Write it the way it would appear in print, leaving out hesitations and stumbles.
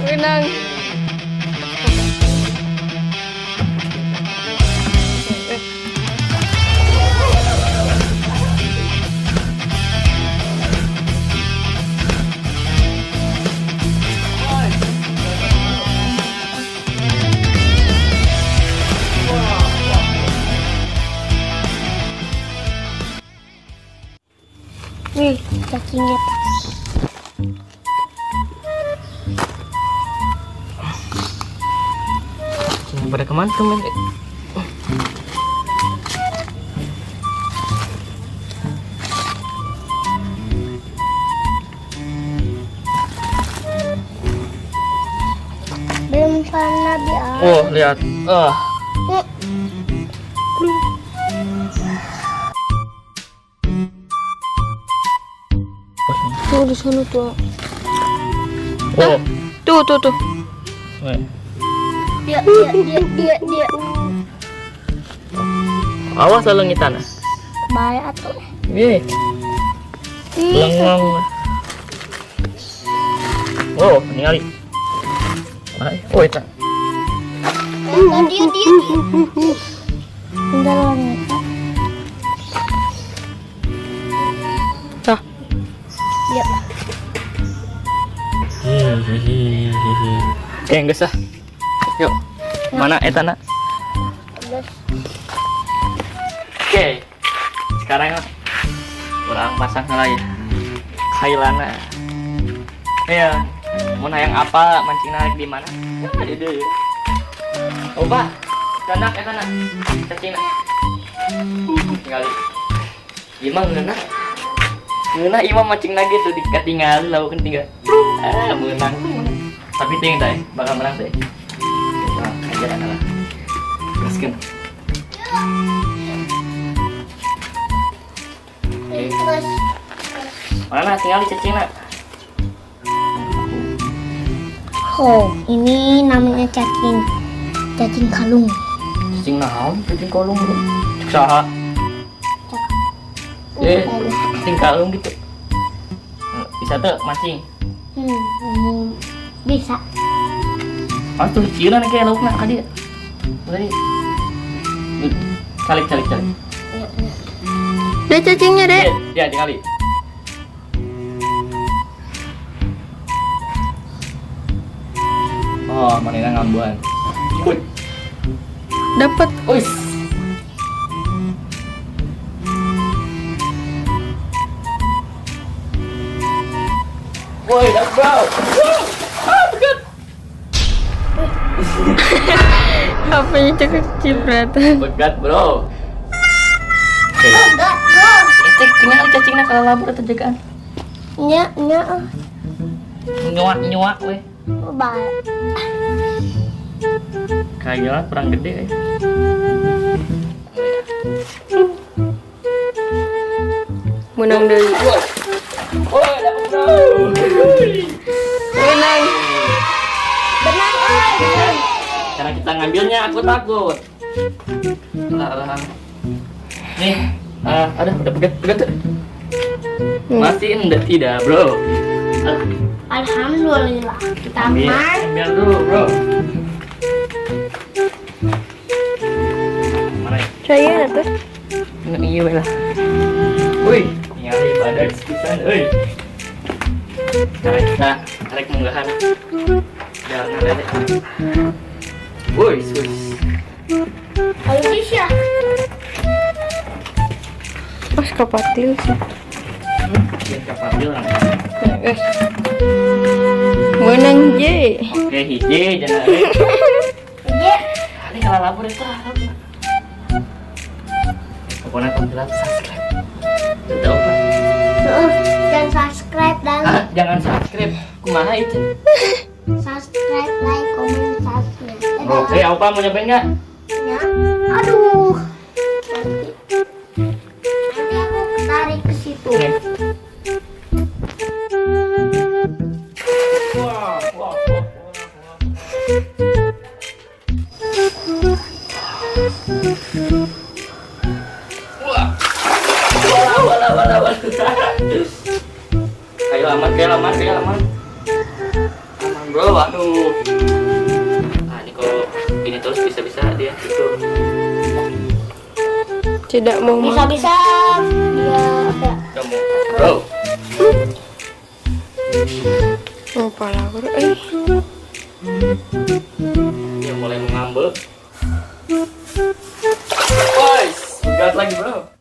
Menang. Nih, cacingnya. Pada kemana temen? Belum pernah biar. Oh, lihat. Ah. Tuh di sana tuh. Oh. Tuh tuh tuh. Weh. Dia dia dia dia dia. Awas lalu tanah. Baik atuh. Iya. Lengong. Oh, ningali. Mana? Oh, eta. Dia dia dia. Bentar lagi. Tah. Ya. Oke, geus ah. Yuk. Mana eta na? Terus. Oke. Sekarang urang pasang lagi. Kailana. Ya. Mau nayang apa mancing narik di mana? Ya, di dia. Oh, Pak. Canak eta na. Cacing na. Tinggali. Imah ngeunah. Ngeunah imah mancing lagi tuh dikatingali lauk tinggal. Ah, menang. Tapi ting teh bakal menang teh. Nah, aja lah. Gaskeun. Oke. Terus. Mana tinggal cacingna? Oh, ini namanya cacing cacing kalung. Cacing naon? Cacing kalung. Cek saha? Eh, cacing kalung gitu. Bisa tuh mancing. Bisa. Ah tuh cieuna kayak laukna ka dieu. Tadi. Calik calik calik. Dek cacingnya, Dek. Ya, tinggali. Oh, manehna ngambuan. Wih. Dapat. Wih. Woi, dapat bro. Ah, begat. HP-nya kecipratan. Begat, bro. Oke. Enggak, bro. Cek tinggal cacingna kalau labur atau jagaan. Nya, nya. Nyuak nyuak weh. Baik. Kayaknya kurang gede ya. Menang deui. Woi, dapat bro. Menang. Benang, oi. Karena kita ngambilnya aku takut. Alah, alah. Nih, ada udah pegat pegat tuh. Masih enggak tidak, bro. Ah, Alhamdulillah kita ambil, aman. Ambil dulu, bro. Mana ya? Saya tuh. Nggak iya lah. Wih, nyari badak pisan euy. Tarik kita, tarik munggahan. Jalan ada deh. Wih, wih. Ayo sih ya. Pas kapatil sih. Biar kapatil lah. Guys. Menang J. Oke, hiji jangan euy. Iya. Ini kalau labur itu lah. Pokoknya kalau jelas subscribe. Sudah apa? Dan subscribe dan Ah, jangan subscribe. Kumaha itu? Subscribe, like, comment, subscribe. Oke, apa mau nyobain nggak? Ya. Aduh. Nanti, nanti aku tarik ke situ. Nih. Wah, wah, wah, wah, wah. Wah. Wah, wah, wah, wah, wah. Kayak aman, kayak aman, kayak aman. Aman, bro, aduh. Nah, ini kalau ini terus bisa-bisa dia gitu. Tidak mau makan. Bisa-bisa dia apa ya? Kamu, bro. Oh, pala, bro. Eh. Dia mulai mengambek. Wais, begat lagi, bro.